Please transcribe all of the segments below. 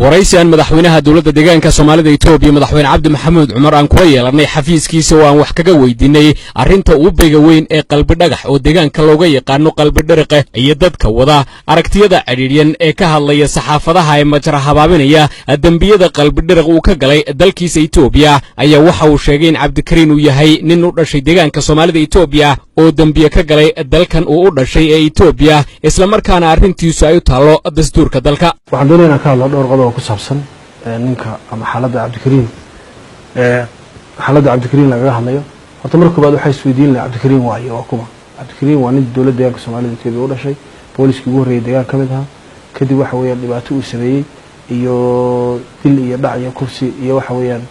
Waraysi aan madaxweynaha dowladda deegaanka Soomaalida Etoobiya, Madaxweyne Cabdi Maxamuud Cumar, aan kula yeelannay xafiiskiisa oo aan wax kaga weydiinay arrinta uubeyga weyn ee Qalbi Dhagax oo deegaanka looga yaqaano Qalbi Dhariqe iyo dadka wada aragtiyada cidhiidhyan ee ka hadlaya saxaafadaha ee majra habaabinaya dembiyada Qalbi Dhariq uu ka galay dalkiisa Etoobiya, ayaa waxa uu sheegay in Cabdikariin uu yahay nin u dhashay deegaanka Soomaalida Etoobiya oo dembiye ka galay dalkan uu u dhashay ee Etoobiya, islamarkaana arrintiisu ay u taallo dastuurka dalka. Waxaan doonaya inaan ka hadlo dhowr qodob oo ku saabsan ninka ama xaaladda Cabdikariin, xaaladda Cabdikariin lagaga hadlayo. Horta marka koobaad waxaa isweydiin laha, Cabdikariin waayo, waa kuma? Cabdikariin waa nin dowladda deegaanka Soomaalida Etoobiya u dhashay, booliskii ugu horreeyay deegaan ka mid ahaa. Kadib waxa weeyaan dhibaato uu sameeyey iyo dil iyo dhac iyo kufsi iyo waxa weeyaan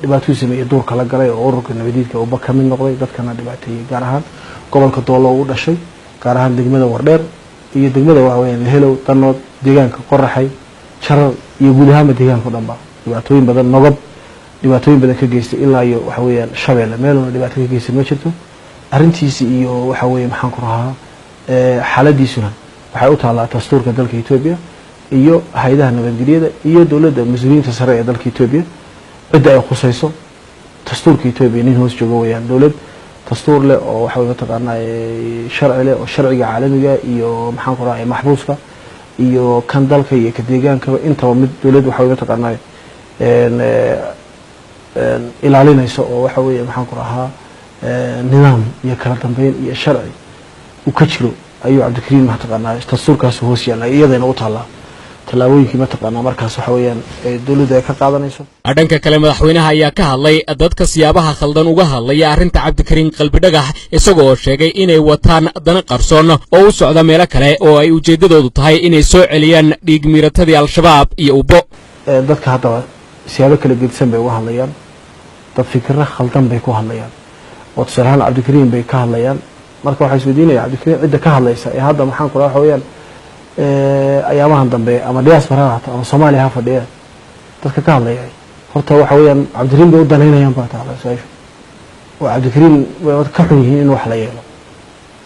dhibaato uu sameeyey duurka la galay oo ururka nabadiidka uba ka mid noqday, dadkana dhibaateeyey, gaar ahaan gobolka Doolo u dhashay, gaar ahaan degmada Wardheer iyo degmada waxa weeyaan Lehelow, Danood, deegaanka Qoraxay, Jarar iyo guud ahaanba deegaanka o dhan ba dhibaatooyin badan, Nogob dhibaatooyin badan ka geystay, ilaa iyo waxa weeyaan Shabeelle meeluna dhibaato ka geystay ma jirto. Arrintiisi iyo waxa weeye, maxaan ku rahaa, xaaladiisuna waxay u taallaa dastuurka dalka Etoobiya iyo hay-adaha nabadgelyada iyo dowladda, mas-uuliyiinta sare ee dalka Etoobiya, cidda ay khusayso. Dastuurka Etoobiya nin hoos joogo weeyaan, dowlad dastuur leh oo waxa wey mataqaanaa sharci leh oo sharciga caalamiga iyo, maxaan ku rahaa, maxbuuska iyo kan dalka iyo ka deegaankaba intaba mid dowlad waxa wey mataqaanaa ilaalinayso oo waxa weeye, maxaan ku rahaa, nidaam iyo kala dambeyn iyo sharci uu ka jiro ayuu Cabdikariin mataqaanaa dastuurkaas hoos yaalla, iyadayna u taallaa tallaabooyinkii mataqaanaa markaas waxa weeyaan dowladda ay ka qaadanayso. Dhanka kale, madaxweynaha ayaa ka hadlay dadka siyaabaha khaldan uga hadlaya arrinta Cabdikariin Qalbidhagax, isagoo sheegay inay wataan dana qarsoon oo u socda meelo kale oo ay ujeeddadoodu tahay inay soo celiyaan dhiig miiratadii Al-Shabaab iyo Ubbo. Dadka haddaba siyaabo kala gedisan bay uga hadlayaan, dad fikiro khaldan bay ku hadlayaan oo tusaale ahaan Cabdikariin bay ka hadlayaan. Marka waxaa isweydiinaya, Cabdikariin cidda ka hadlaysa ee hadda, maxaan ku raha, waxa weeyaan ayaamahan dambe ama diaspora ha haato ama Soomaaliya ha fadhiya, dadka ka hadlaya horta waxa weeyaan Cabdikariin bay u danaynayaan baa taala su-aashu, oo Cabdikariin way ka xun yihiin in wax la yeelo?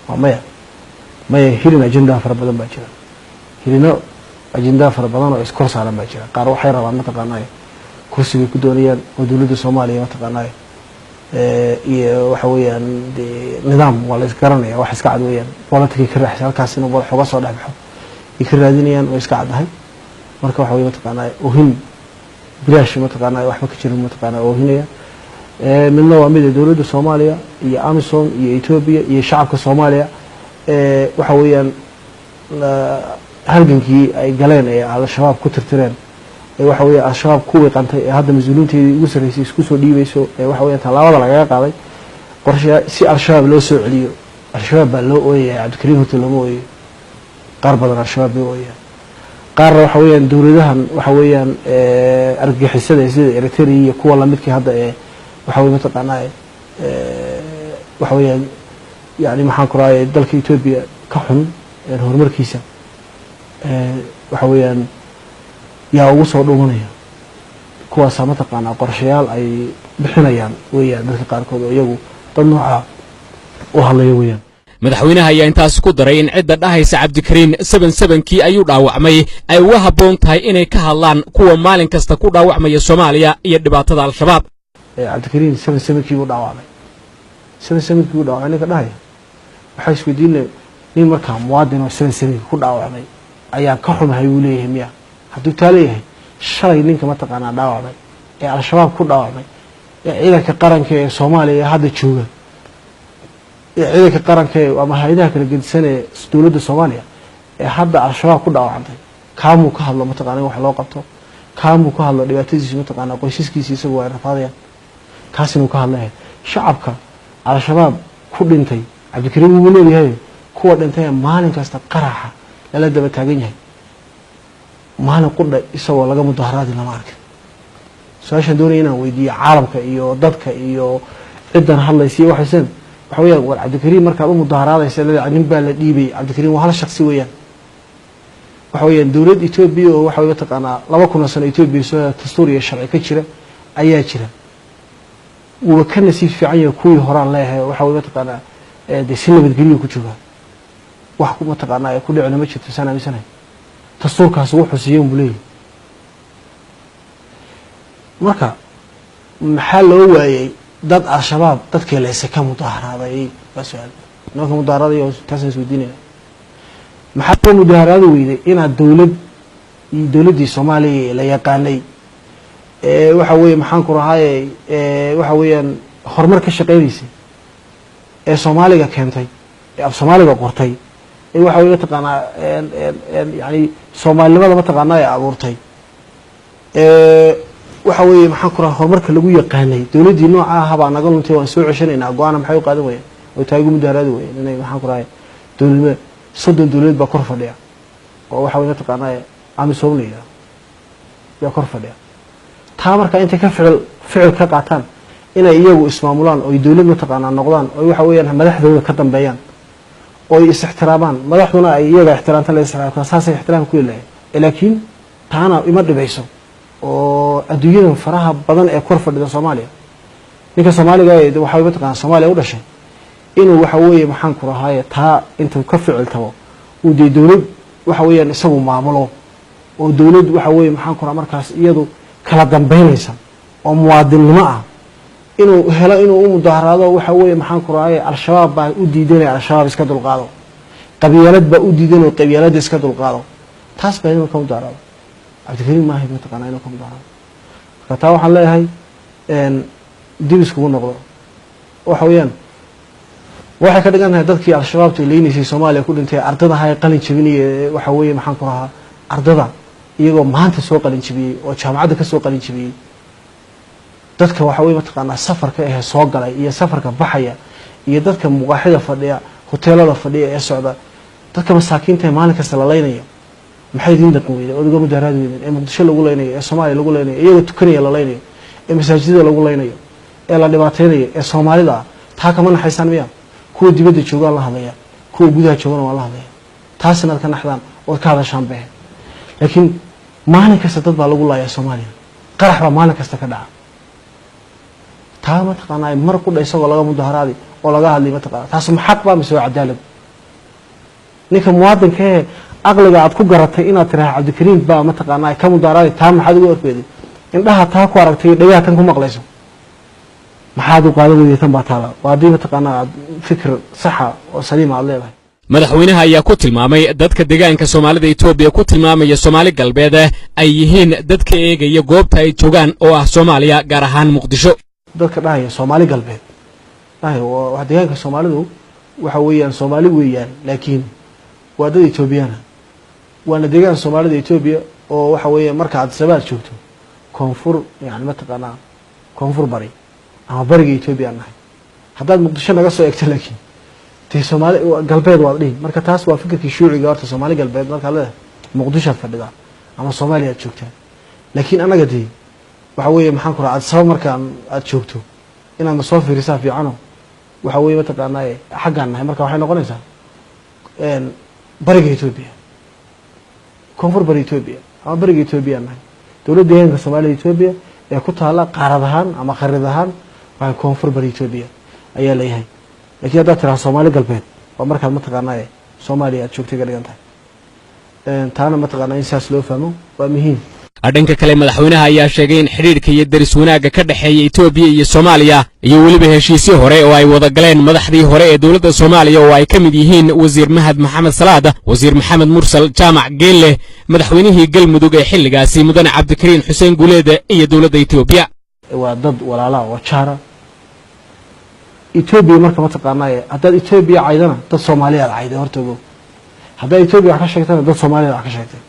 Waa maya, maya. Hilin ajendaa fara badan baa jira, hilino ajendaa fara badan oo iskor saaran baa jira. Qaar waxay rabaan mataqaanaa kursigay ku doonayaan oo dowladda Soomaaliya mataqaanaa iyo waxa weeyaan de nidaam waa la isgaranaya, wax iska cad weeyaan, politicay ka raaxsa halkaas inuu xoga soo dhex baxo ay ka raadinayaan, way iska caddahay. Marka waxa weye mataqaanaa ohin bilaash mataqaanaa waxba ka jirin mataqaanaa oohinaya. Midna waa mid dowladda Soomaaliya iyo AMISOM iyo Etoobiya iyo shacabka Soomaaliya waxa weeyaan halgankii ay galeen ee Al-Shabaab ku tirtireen ee waxa weeye Al-Shabaab ku wiiqantay ee hadda mas-uuliyiinteedii ugu sarreysay isku soo dhiibayso ee waxa weeyaan tallaabada lagaga qaaday qorshe si Al-Shabaab loo soo celiyo. Al-Shabaab baa loo ooyaya, Cabdikariin horta looma ooyayo. Qaar badan Al-Shabaab bay ooyayaan, qaarna waxa weeyaan dowladahan waxa weeyaan argagixisada sida Eritrea iyo kuwa lamidkii hadda ee waxa weye mataqaanaa waxa weeyaan yani, maxaan ku rahay, dalka Etoobiya ka xun horumarkiisa waxa weeyaan yaa ugu soo dhumanaya, kuwaasaa mataqaanaa qorshayaal ay bixinayaan weeyaan dadka qaarkood oo iyagu dad noocaa u hadlaya weeyaan. Madaxweynaha ayaa intaasi ku daray in cidda dhahaysa Cabdikariin 7-7-kii ayuu dhaawacmay ay uga habboon tahay inay ka hadlaan kuwa maalin kasta ku dhaawacmaya Soomaaliya iyo dhibaatada Al-Shabaab. Cabdikariin 7-7-kii buu dhaawacmay, 7-7-kii buu dhaawacmay ninka dhahaya, waxaa isweydiinaya nin markaa muwaadin oo 7-7-kii ku dhaawacmay ayaan ka xumahay wuu leeyahay miya? Hadduu taa leeyahay, shalay ninka mataqaanaa dhaawacmay ee Al-Shabaab ku dhaawacmay ee ciidanka qaranka ee Soomaaliya ee hadda jooga ee ciidanka qaranka ee ama hay-adaha kala gedisan ee dowladda Soomaaliya ee hadda Al-Shabaab ku dhaawacantay, kaamuu ka hadlo mataqana in wax loo qabto, kaamuu ka hadlo dhibaatadiisu mataqaanaa qoysaskiisi isagu ay rafaadayaan, kaas inuu ka hadlaya. Shacabka Al-Shabaab ku dhintay, Cabdikariim wuu noolyahay, kuwa dhintay maalin kasta qaraxa lala daba taagan yahay, maalin qudha isagoo laga mudaharaadi lama arkin. Su-aashaan doonaya inaan weydiiyo caalamka iyo dadka iyo ciddan hadlaysa iyo waxaysan waxa weyaan, war Cabdikariim markaad u mudaharaadaysa nin baa la dhiibay, Cabdikariim waa hal shaksi weeyaan. Waxa weeyaan dowlad Etoobiya oo waxa wey mataqaanaa 2000 oo sano Etoobiya soo dastuur iyo sharci ka jira ayaa jira. Wuuba ka nasiib fiican yahay kuwii horaan leeyahay, waxa wey mataqaanaa dee si nabadgelyo ku joogaa, wax mataqaanaa ku dhicina ma jirto saan aaminsanahay. Dastuurkaasi wuxuu siiyen buu leeyahay. Marka maxaa loo waayey dad Al-Shabaab dadkii leyse ka mudaharaaday? Waa su-aal nimanka mudaharaaday, taasaan isweydiinaya. Maxaa loo mudaharaadi weyday inaad dowlad dowladdii Soomaaliya la yaqaanay ee waxa weeye maxaan ku rahaaye waxa weeyaan horumar ka shaqeynaysay, ee Soomaaliga keentay, ee af Soomaaliga qortay, ee waxa weye mataqaanaa yani soomaalinimada mataqaanaa ee abuurtay, waxa weeye maxaan ku rahaa horumarka lagu yaqaanay, dowladdii nooca aha baa naga luntay, waan soo ceshanaynaa go-aana, maxay u qaadan wayeen oo taa igu mudaharaadi wayeen inay maxaan ku rahay dowladnimada? 30 dowladeed baa kor fadhiya oo waxa weye mataqaanaa AMISOM la yidhaha yaa kor fadhiya. Taa marka intay ka ficil ka qaataan inay iyagu ismaamulaan oo dowlad mataqaanaa noqdaan, oo waxa weeyaan madaxdooda ka dambeeyaan, oo ay is ixtiraamaan, madaxduna ay iyaga ixtiraamta la ixtiraamtaan, saasay ixtiraam ku leeyahay. Laakiin taana ima dhibayso oo adduunyadan faraha badan ee kor fadhida Soomaaliya, ninka Soomaaliga ee waxa mataqaanaa Soomaaliya u dhashay inuu waxa weeye maxaan ku rahaaye taa intuu ka ficil tabo uu dee dowlad waxa weeyaan isagu maamulo, oo dowlad waxa weeye maxaan ku rahaa markaas iyadu kala dambeynaysa oo muwaadinnimo ah inuu helo, inuu u mudaharaado waxa weeye maxaan ku rahaaye Al-Shabaab baa u diidanaya, Al-Shabaab iska dulqaado, qabyaalad baa u diidan oo qabyaaladda iska dulqaado, taas baa inuu ka mudaharaado. Cabdikariim maahay mataqaanaa inuu ka mudaharaado. Marka taa waxaan leeyahay dib iskugu noqdo. Waxa weeyaan waxay ka dhigan tahay dadkii Al-Shabaabta leynaysay Soomaaliya ku dhintay, ardada ahaa ee qalin jabinaya, waxa weeye maxaan ku rahaa ardada iyagoo maanta soo qalin jabiyey oo jaamacadda ka soo qalin jabiyey, dadka waxa weye mataqaanaa safarka ahee soo galay iyo safarka baxaya, iyo dadka muqaaxida fadhiya, hoteelada fadhiya ee socda, dadka masaakiinta ee maalin kasta la leynayo, maxay idiin dhaqan weydeen ood uga mudaharaadi weydeen? Ee Muqdisho lagu leynayo, ee Soomaaliya lagu leynayo, iyagoo tukanaya la leynayo, ee masaajidada lagu leynayo, ee la dhibaateynayo, ee Soomaalida ah, taa kama naxaysaan miya? Kuwa dibadda joogaan la hadlaya, kuwa gudaha joogana waan la hadlaya. Taas inaad ka naxdaan ood ka hadashaan behe. Laakiin maalin kasta dad baa lagu laayaa Soomaaliya, qarax baa maalin kasta ka dhaca, taa mataqaanaa mar qudha isagoo laga mudaharaadi oo laga hadlay mataqana, taas ma xaq baa mise waa cadaalad? Ninka muwaadinka ee aqliga aad ku garatay inaad tiraha Cabdikariim baa mataqaanaa ka mudaharaadi, taa maxaad ugu arkeeday? Indhaha taa ku aragtay iyo dhagaha tan ku maqlayso maxaad u qaadan weyday? Tan baa taala waa haddii mataqaanaa aad fikir saxa oo saliima aad leedahay. Madaxweynaha ayaa ku tilmaamay dadka deegaanka Soomaalida Etoobiya ku tilmaamaya Soomaali Galbeed ay yihiin dadka eegaya goobta ay joogaan oo ah Soomaaliya, gaar ahaan Muqdisho. Dadka dhahaya Soomaali Galbeed dhahaya waa deegaanka Soomaalidu waxa weeyaan Soomaali weeyaan, laakiin waa dad Etoobiyana, waana deegaan Soomaalida Etoobiya oo waxa weeye marka aad sabaad joogto koonfur, yani mataqaanaa koonfur bari ama bariga Etoobiya aan nahay. Haddaad Muqdisho naga soo eegto laakiin dee Soomaali Galbeed waad dhihi. Marka taas waa fikirkii shuuciga. Horta Soomaali Galbeed markaad leedahay Muqdishoad fadhidaa ama Soomaaliya aad joogtaa, laakiin annaga dee waxa weeye maxaan ku raha aad sabab markaan aad joogto inaad na soo fiirisaa fiicano, waxa weeye mataqaanaa xaggaan nahay. Marka waxay noqonaysaa bariga Etoobiya, koonfur bari Etoobiya ama bariga Etoobiya nahay. Dowladda deegaanka Soomaalida Etoobiya ee ku taala qaarad ahaan ama kharid ahaan waa koonfur bari Etoobiya ayaa leeyahay. Lakiin haddaad tiraha Soomaali Galbeed waa markaad mataqaanaa Soomaaliya aad joogtay ka dhigan tahay. Taana mataqaanaa in saas loo fahmo waa muhiim. Dhanka kale, madaxweynaha ayaa sheegay in xidhiidhka iyo deris wanaagga ka dhexeeya Etoobiya iyo Soomaaliya iyo weliba heshiisyo hore oo ay wada galeen madaxdii hore ee dowladda Soomaaliya, oo ay ka mid yihiin Wasiir Mahad Maxamed Salaad, Wasiir Maxamed Mursal Jaamac Geelle, madaxweynihii Galmudug ee xilligaasi Mudane Cabdikariin Xuseen Guuleed iyo dowladda Etoobiya. Waa dad walaalaha oo jaara Etoobiya. Marka mataqaanaa haddaad Etoobiya caydana dad Soomaaliyaad cayday horta ogow, haddaad Etoobiya wax ka sheegtana dad Soomaaliyaad wax ka sheegtay.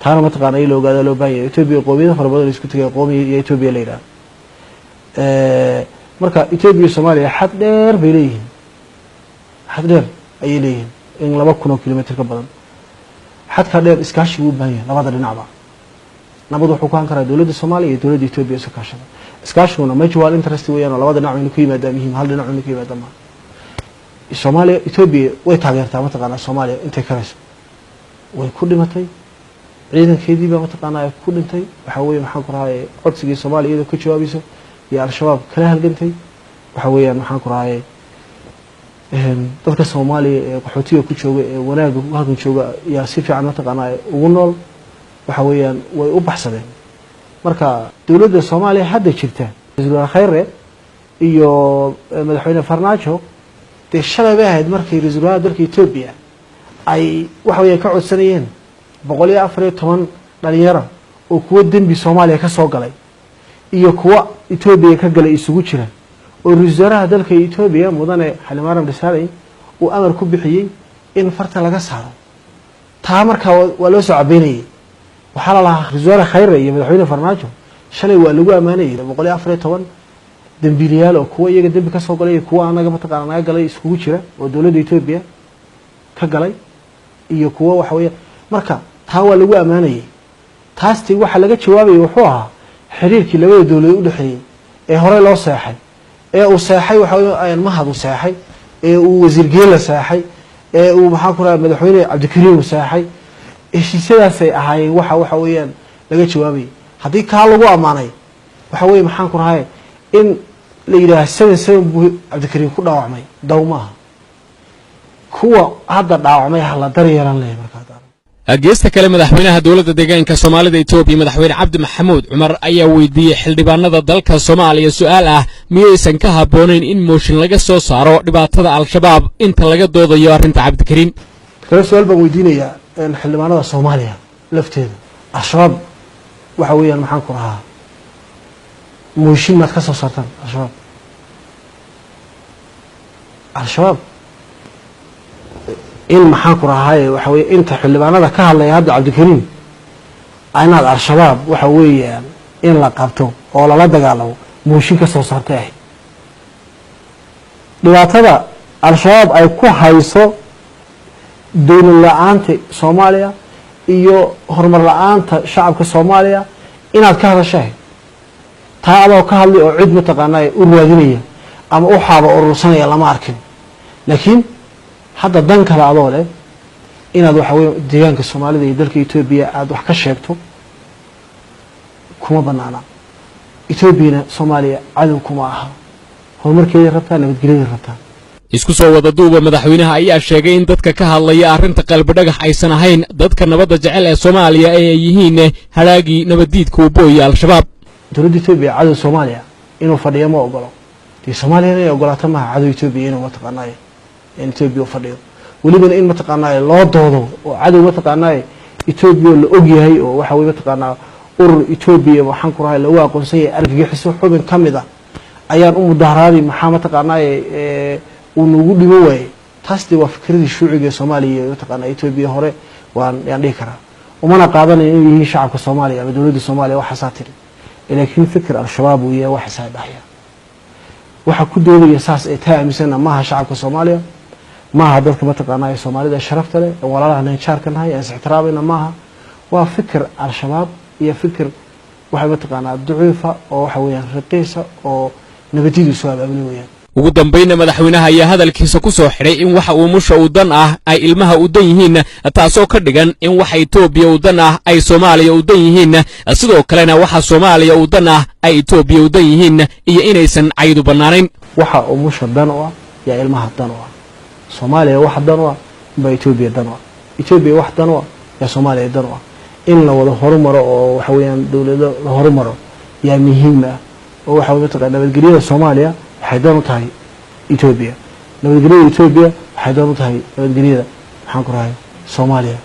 Taana mataqaana in la ogaada loo baahan yahay. Etoobiya qoomiyado fara badan isku tegay, qoomiya iyo Etoobiya la yidhaha. Marka Etoobiya iyo Soomaaliya xad dheer bay leeyihiin, xad dheer ayay leeyihiin in 2000 oo kilomitr ka badan. Xadkaa dheer iskaashi buu u baahan yahay labada dhinacba. Nabad wuxuu ku han karaa dowladda Soomaaliya iyo dowladda Etoobiya iska kaashada. Iskaashiguna mutual interest weeyaan oo labada dhinac waynu ka yimaadaa muhiim, hal dhinac waynu ka yimaadaa maaha. Soomaaliya Etoobiya way taageertaa mataqaanaa Soomaaliya intay karayso, way ku dhimatay, ciidankeedii baa mataqaanaa ku dhintay. Waxa weeye maxaan ku rahaye codsigii Soomaaliya iyadoo ka jawaabayso iyo Al-Shabaab kala halgantay. Waxa weeyaan maxaan ku rahaye dadka Soomaaliya ee qaxootiga ku jooga ee wanaagga halkan jooga yaa si fiican mataqaanaa ugu nool. Waxa weeyaan way u baxsadeen. Marka dowladda Soomaaliya hadda jirta, ra-iisul wasaare Khayre iyo madaxweyne Farmaajo, dee shalay bay ahayd markii ra-iisul wasaaraha dalka Etoobiya ay waxa weeye ka codsanayeen 114 dhalinyara oo kuwa dembi Soomaaliya ka soo galay iyo kuwa Etoobiya ka galay isugu jira, oo ra-iisul wasaaraha dalka Etoobiya mudane Xalimaaram Dhisaaley uu amar ku bixiyey in farta laga saaro. Taa markaa waa loo soo cabeynayay. Waxaa la lahaa ra-iisul wasaare Khayre iyo madaxweyne Farmaajo shalay waa lagu ammaanayay 114 dembiilayaal oo kuwa iyaga dembi ka soo galay iyo kuwa anaga mataqaana naga galay iskugu jira, oo dowladda Etoobiya ka galay iyo kuwa waxa weeye. Marka taa waa lagu ammaanayay. Taasti waxaa laga jawaabayay wuxuu ahaa xiriirkii labada dowladood udhexeeyey ee horey loo seexay, ee uu seexay waxa weeye Mahad uu seexay, ee uu wasiir Geela seexay, ee uu maxaa ku raha madaxweyne Cabdikariim uu seexay. Heshiisyadaasay ahaayeen waxa weeyaan laga jawaabayay. Haddii kaa lagu ammaanay, waxa weeye maxaan ku rahay in la yidhaaha 7-7 buu Cabdikariim ku dhaawacmay, daw maaha. Kuwa hadda dhaawacmay ha la daryeelan leeyahay. Markaa Geesta kale, madaxweynaha dowladda deegaanka Soomaalida Etoobiya, madaxweyne Cabdi Maxamuud Cumar, ayaa weydiiyey xildhibaanada dalka Soomaaliya su'aal ah: miyaysan ka habboonayn in mooshin laga soo saaro dhibaatada Al-Shabaab inta laga doodayo arrinta Cabdikariin? Kale su-aal baan weydiinayaa xildhibaanada Soomaaliya lafteeda. Al-Shabaab waxa weeyaan maxaan ku rahaa mooshin maad ka soo saartaan Al-Shabaab? Al-Shabaab in maxaan ku rahaaye waxa weye inta xildhibaanada ka hadlaya hadda Cabdikariim inaad Al-Shabaab waxa weeyaan in la qabto oo lala dagaalamo mooshin ka soo saartay ahayd. Dhibaatada Al-Shabaab ay ku hayso dowlad la-aanta Soomaaliya iyo horumar la-aanta shacabka Soomaaliya inaad ka hadasha ahayd. Taa adoo ka hadlay oo cid mataqaanaa u raadinaya ama u xaaba urursanaya lama arkin. Laakiin hadda dan kale adoo leh inaad waxa weye deegaanka Soomaalida iyo dalka Etoobiya aada wax ka sheegto kuma banaana. Etoobiyana Soomaaliya cadow kuma aha, horumarkeeday rabtaa, nabadgelyaday rabtaa. Isku soo wada duuba, madaxweynaha ayaa sheegay in dadka ka hadlaya arrinta Qalbidhagax aysan ahayn dadka nabadda jecel ee Soomaaliya ee ay yihiin hadhaagii nabaddiidka ubooya Al-Shabaab. Dowladda Etoobiya cadow Soomaaliya inuu fadhiyo ma ogolo. Dee Soomaaliyana inay ogolaato maaha cadow Etoobiya inuu mataqaanaaye in Etoobiya u fadhiyo, welibana in mataqaanaaye loo doodo oo cadow mataqaanaaye Etoobiya la og yahay oo waxa weye mataqaanaa urur Etoobiya waxaan ku rahay lagu aqoonsan yahay argagixiso xubin ka mid ah ayaan u mudaharaadi, maxaa mataqaanaaye uu nagu dhimo waayey? Taas dee waa fikradii shuuciga ee Soomaaliya iyo mataqaanaa Etoobiya hore waan yaan dhihi karaa. Umana qaadanayo inay yihiin shacabka Soomaaliya ama dowladda Soomaaliya waxaasaa tiri, laakiin fikir Al-Shabaab uu yahay waxaasaa dhahaya. Waxa ku doodaya saas ee taa aaminsana maaha shacabka Soomaaliya, maaha dadka mataqaanaa ee Soomaalida sharafta leh ee walaalaha nahay, jaarka nahay, aan is ixtiraamayna maaha. Waa fikir Al-Shabaab iyo fikir waxa mataqaanaa daciifa oo waxa weeyaan raqiisa oo nabadidu soo abaabulay weeyaan. Ugu dambaynna, madaxweynaha ayaa hadalkiisa ku soo xidhay in waxa umusha u dan ah ay ilmaha u dan yihiin, taasoo ka dhigan in waxa Etoobiya u dan ah ay Soomaaliya u dan yihiin, sidoo kalena waxa Soomaaliya u dan ah ay Etoobiya u dan yihiin, iyo inaysan caydu bannaanayn. Waxa umusha dan u ah yaa ilmaha dan u ah. Soomaaliya waxa dan u ah baa Etoobiya dan u ah, Etoobiya wax dan u ah yaa Soomaaliya dan u ah. In la wada horumaro oo waxa weeyaan dowlado la horumaro yaa muhiim ah, oo waxa mataqana nabadgelyada Soomaaliya waxay dan u tahay Etoobiya, nabadgelyada Etoobiya waxay dan u tahay nabadgelyada maxaan ku rahay Soomaaliya.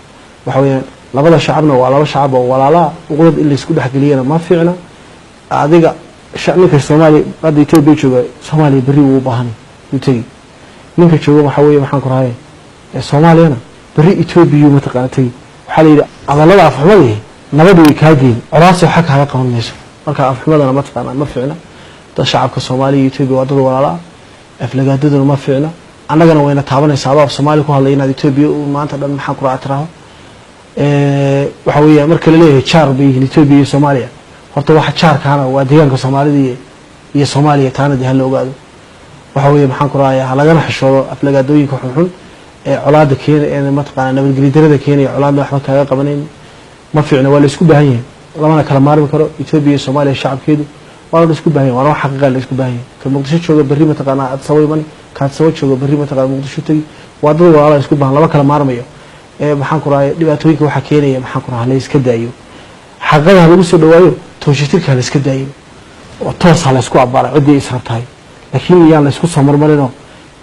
Waxa weeyaan labada shacabna waa laba shacab oo walaalaa. Uqdad in laisku dhexgeliyana ma fiicna. Adiga ninka Soomaaliya hadda Etoobiya jooga, Soomaaliya berri wuu u baahanay, wuu tegi. Ninka jooga waxa weeye maxaan ku rahay Soomaaliyana berri Etoobiyuu mataqaana tegi. Waxaa la yidhi hadallada afxumadii nabad way kaa geyn, colaasi waxa kaaga qaban mayso. Marka afxumadana mataqaana ma fiicna. Dad shacabka Soomaaliya iyo Etoobiya waa dad walaala ah, aflagaadaduna ma fiicna. Annagana wayna taabanaysaa adoo af Soomaali ku hadlay inaad Etoobiya maanta dhan maxaan ku raaca tiraahdo. Waxa weeya marka la leeyahay jaar bay yihiin Etoobiya iyo Soomaaliya, horta waxa jaarkaana waa deegaanka Soomaalida iyo Soomaaliya. Taana dee hala ogaado. Waxa weeye maxaan ku rahayaa ha lagana xishoodo aflagaadooyinka xunxun ee colaada keena ee mataqaana nabadgelyo darada keenaya. Colaadna waxba kaaga qabanayn, ma fiicna. Waa la isku baahan yahay, lamana kala maarmi karo. Etoobiya iyo Soomaaliya shacabkeedu waa la isku baahan yahay, waana wax xaqiiqa la isku baahan yahay. Ka Muqdisho jooga berri mataqaana Addis Ababa iman, ka Addis Ababa jooga berri mataqaana Muqdisho tegi. Waa dad walaala isku baahan, lama kala maarmayo. Ee maxaan ku rahay dhibaatooyinka waxaa keenaya maxaan ku rahaa la iska daayo, xaqiiqada ha lagu soo dhawaayo. Tooshitirka la iska daayo oo toos ha la isku abbaaray ciddii is rabtahay, laakiin yaan la isku soo marmarinoo.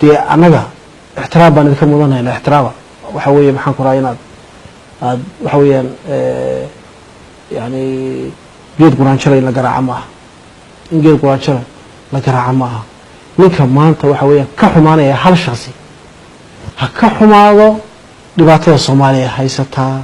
Dee annaga ixtiraam baan idinka mudanayna. Ixtiraama waxa weeye, maxaan ku rahaa, inaad aad waxa weeyaan, yani geed quraanjara in la garaaca ma aha, in geed quraanjara la garaaca ma aha. Ninka maanta waxa weeyaan ka xumaanaya, hal shaksi ha ka xumaado dhibaatada Soomaaliya haysataa.